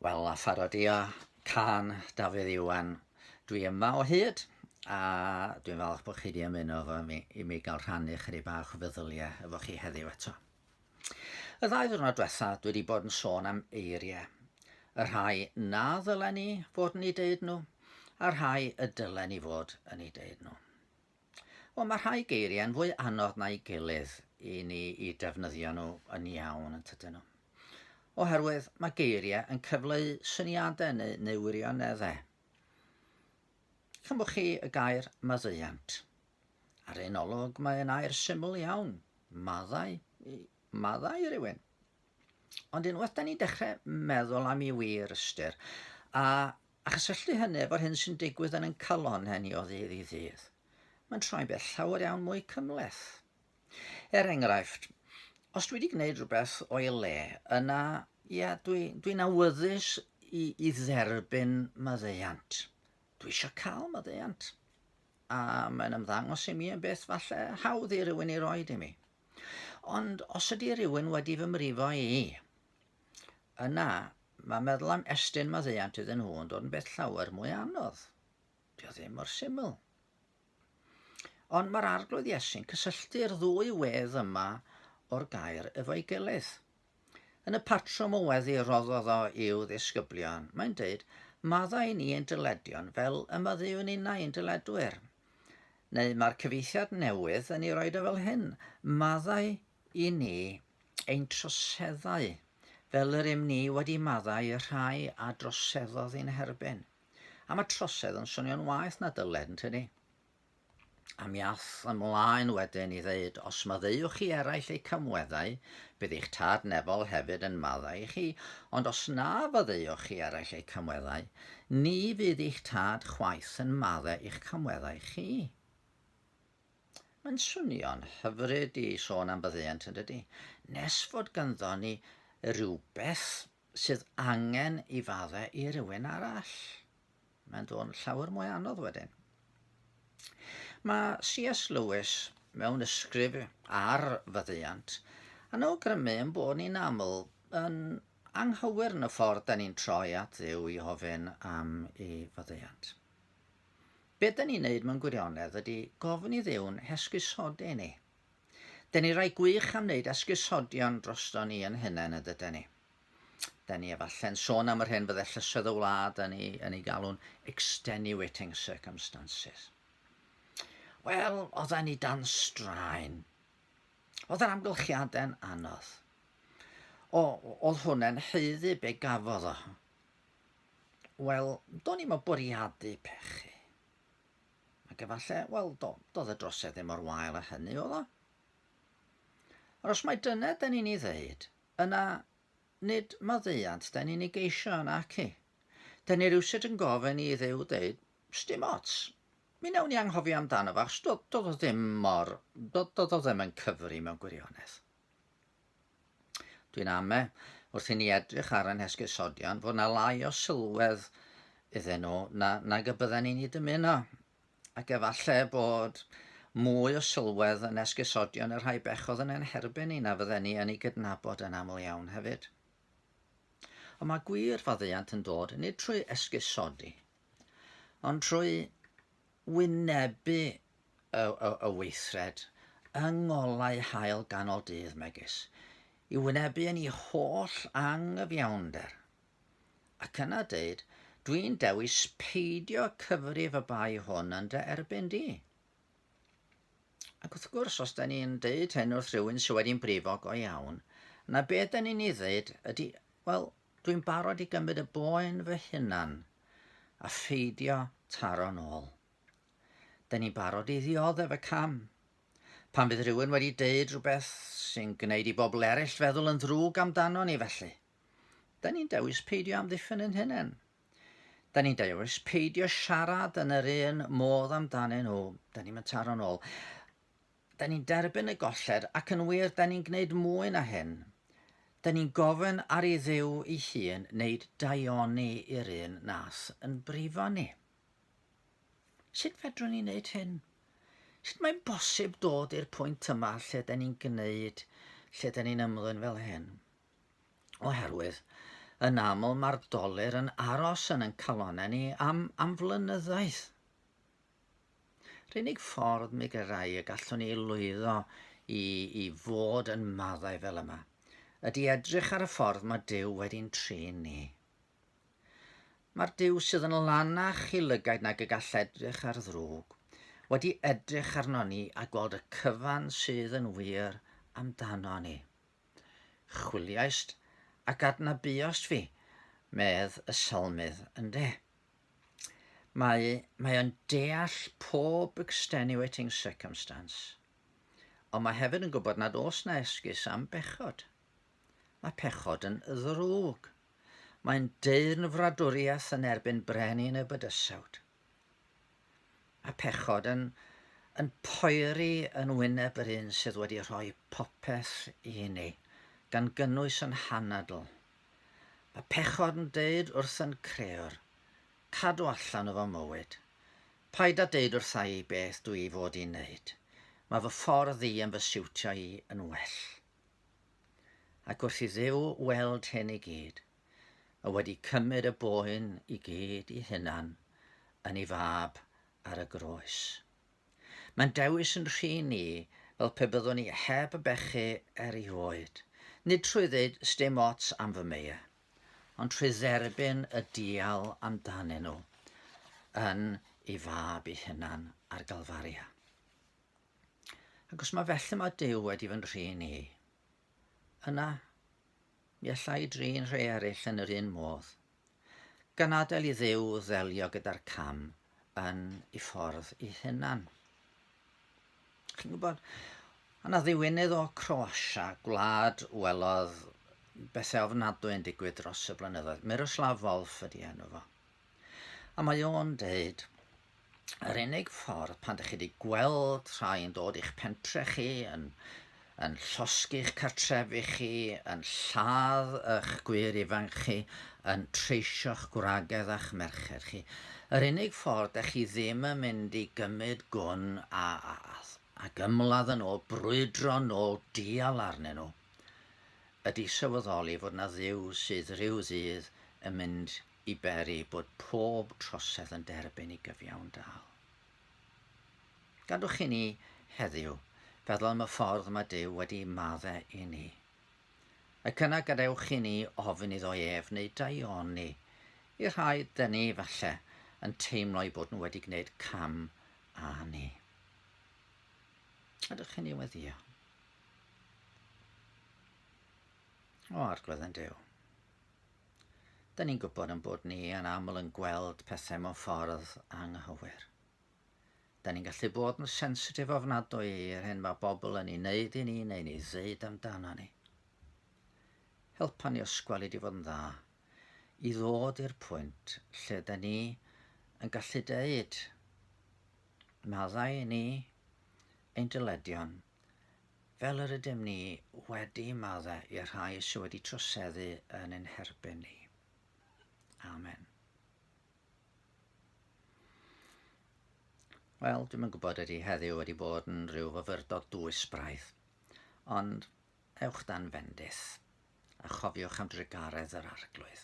Wel, a pharodio cân Dafydd Iwan, dwi yma o hyd, a dwi'n falch bod chi wedi ymuno efo mi i mi gael rhannu chydig bach o feddyliau efo chi heddiw eto. Y ddau ddwrnod diwetha, dwi wedi bod yn sôn am eiriau. Y rhai na ddylen ni fod yn ei deud nhw, a'r rhai y dylen ni fod yn ei deud nhw. Wel, mae rhai geiriau'n fwy anodd na'i gilydd i ni i defnyddio nhw yn iawn, yn tydyn nhw? Oherwydd mae geiriau yn cyfleu syniadau neu, neu wirioneddau. Chymwch chi y gair maddeuant. Ar un olwg mae'n air syml iawn, maddau, maddau i rywun. Ond unwaith da ni'n dechrau meddwl am ei wir ystyr, a A chysylltu hynny efo'r hyn sy'n digwydd yn ein calonnau ni o ddydd i ddydd, mae'n troi'n beth llawer iawn mwy cymhleth. Er enghraifft, os dwi wedi gwneud rhywbeth o'i le, yna, ia, dwi'n dwi awyddus i, i dderbyn maddeuant. Dwi eisiau cael maddeuant. A mae'n ymddangos i mi yn beth falle hawdd i rywun i roed i mi. Ond os ydy rhywun wedi fy mrifo i, yna mae meddwl am estyn maddeuant iddyn nhw yn dod yn beth llawer mwy anodd. Dio ddim mor syml. Ond mae'r Arglwydd Iesu'n cysylltu'r ddwy wedd yma o'r gair efo'i gilydd. Yn y patrwm o weddi roddodd o i'w ddisgyblion, mae'n deud, Maddau ni ein dyledion fel y maddeuwn ninnau ein dyledwyr. Neu mae'r cyfieithiad newydd yn ei roed o fel hyn, Maddau i ni ein troseddau, fel yr ym ni wedi maddau y rhai a droseddodd i'n herbyn. A mae trosedd yn swnio'n waeth na dyled, yn tydi? A mi ath ymlaen wedyn i ddeud, os maddeuwch chi eraill eu camweddau, bydd eich tad nefol hefyd yn maddau i chi, ond os na faddeuwch chi eraill eu camweddau, ni fydd eich tad chwaith yn maddau eich camweddau chi. Mae'n swnio'n hyfryd i sôn am faddeuant, yn dydy? Nes fod ganddo ni rywbeth sydd angen i faddau i rywun arall. Mae'n dod yn llawer mwy anodd wedyn. Mae C.S. Lewis mewn ysgrif ar faddeuant yn awgrymu ein bod ni'n aml yn anghywir yn y ffordd da ni'n troi at Dduw i ofyn am ei faddeuant. Be da ni'n neud mewn gwirionedd ydy gofyn i Dduw'n hesgusodi ni. Da ni rai gwych am wneud esgusodion drosto ni yn hunain yn dyden ni. Da ni efallai'n sôn am yr hyn fydde llysoedd y wlad yn ei, yn ei galw'n extenuating circumstances. Wel, oedden ni dan straen. Oedd yr amgylchiadau'n anodd. O, oedd hwnna'n haeddu be gafodd o. Wel, do'n i'm yn bwriadu pechu. Ac efallai, wel, do, doedd y drosedd ddim mor wael â hynny, oedd o? Ond os mai dyna da ni'n ei ddeud, yna nid maddeuant da ni'n ei geisio yna aci. Da ni rywsut yn gofyn i Dduw deud, sdim ots, mi wnawn ni anghofio amdano fo, achos doedd o ddim mor, doedd o ddim yn cyfri mewn gwirionedd. Dwi'n ame, wrth i ni edrych ar ein hesgusodion, fod 'na lai o sylwedd iddyn nhw na, nag y bydden ni'n ei dymuno. Ac efallai bod mwy o sylwedd yn esgusodion y rhai bechodd yn ein herbyn ni na fydden ni yn ei gydnabod yn aml iawn hefyd. Ond mae gwir faddeuant yn dod nid trwy esgusodi, ond trwy wynebu y, y, y weithred yng ngolau haul ganol dydd megis, i wynebu yn ei holl anghyfiawnder. Ac yna deud, dwi'n dewis peidio cyfrif y bai hwn yn dy erbyn di. Ac wrth gwrs, os da ni'n deud hyn wrth rhywun sydd wedi'n brifo go iawn, na be da ni'n ei ddeud ydy, wel, dwi'n barod i gymryd y boen fy hunan a pheidio taro nôl. Da ni'n barod i ddioddef y cam. Pan fydd rhywun wedi deud rhywbeth sy'n gwneud i bobl eraill feddwl yn ddrwg amdano ni felly, da ni'n dewis peidio amddiffyn ein hunain. Da ni'n dewis peidio siarad yn yr un modd amdanyn nhw. Da ni'n mynd taro'n ôl. Da ni'n derbyn y golled ac yn wir da ni'n gwneud mwy na hyn. Da ni'n gofyn ar i Dduw ei hun wneud daioni i'r un nath yn brifo ni. Sut fedrwn ni wneud hyn? Sut mae'n bosib dod i'r pwynt yma lle da ni'n gwneud, lle da ni'n ymddwyn fel hyn? Oherwydd, Yn aml mae'r dolur yn aros yn ein calonnau ni am, am flynyddoedd. Yr unig ffordd mi gyrai y gallwn ni lwyddo i, i fod yn maddau fel yma ydy edrych ar y ffordd mae Duw wedi'n trin ni. Mae'r Duw sydd yn lanach i lygaid nag y gall edrych ar ddrwg, wedi edrych arno ni a gweld y cyfan sydd yn wir amdano ni. Chwiliaist ac adnabuost fi, medd y salmydd ynde. Mae, mae o'n deall pob extenuating circumstance, ond mae hefyd yn gwybod nad oes na esgus am bechod. Mae pechod yn ddrwg. Mae'n deyrn fradwriaeth yn erbyn brenin y bydysawd. Mae pechod yn, yn poeri yn wyneb yr un sydd wedi rhoi popeth i ni, gan gynnwys yn hanadl. Mae pechod yn deud wrth yn crëwr, cadw allan o fy mywyd. Paid â deud wrtha i beth dwi i fod i wneud. Mae fy ffordd i yn fy siwtio i yn well. Ac wrth i Dduw weld hyn i gyd, a wedi cymryd y boen i gyd i hunan yn ei fab ar y groes. Mae'n dewis yn rhi ni fel pe byddwn ni heb y bechu erioed, nid trwy ddeud sdim ots am fy meia, ond trwy dderbyn y dial amdanyn nhw yn ei fab ei hunan ar Galfaria. Ac os mae felly mae Duw wedi fy nhrin i, yna mi allai drin rhai eraill yn yr un modd, gan adael i Dduw ddelio gyda'r cam yn ei ffordd ei hunan. Chi'n gwybod, yna ddiwinydd o Croatia, gwlad welodd bethau ofnadwy yn digwydd dros y blynyddoedd. Miroslav Volf ydy enw fo. A mae o'n deud, yr unig ffordd pan ydych chi wedi gweld rhai yn dod i'ch pentre chi, yn, yn llosgi'ch cartrefi chi, yn lladd eich gwir ifanc chi, yn treisio'ch gwragedd a'ch merched chi, yr unig ffordd ydych chi ddim yn mynd i gymryd gwn a, a, a, ac ymladd yn ôl, brwydro yn ôl, dial arnyn nhw, ydy sylweddoli fod na Dduw sydd rhyw ddydd yn mynd i beri bod pob trosedd yn derbyn ei gyfiawn dâl. Gadwch i ni heddiw feddwl am y ffordd mae Duw wedi madde i ni. Ac yna gadewch i ni ofyn iddo ef neu daioni i'r rhai dyn ni falle yn teimlo eu bod nhw wedi gwneud cam â ni. Gadewch i ni weddio. O Arglwydd yn Duw. Da ni'n gwybod yn bod ni yn aml yn gweld pethau mewn ffordd anghywir. Da ni'n gallu bod yn sensitif ofnadwy i'r hyn mae bobl yn ei wneud i ni neu'n ei ddeud amdano ni. Helpa ni os gweli di fod yn dda i ddod i'r pwynt lle da ni yn gallu deud maddau i ni ein dyledion Fel yr ydym ni wedi maddau i'r rhai sydd wedi troseddu yn ein herbyn ni. Amen. Wel, dwi'm yn gwybod ydy heddiw wedi bod yn rhyw fyfyrdod dwys braidd, ond ewch dan fendith a chofiwch am drugaredd yr Arglwydd.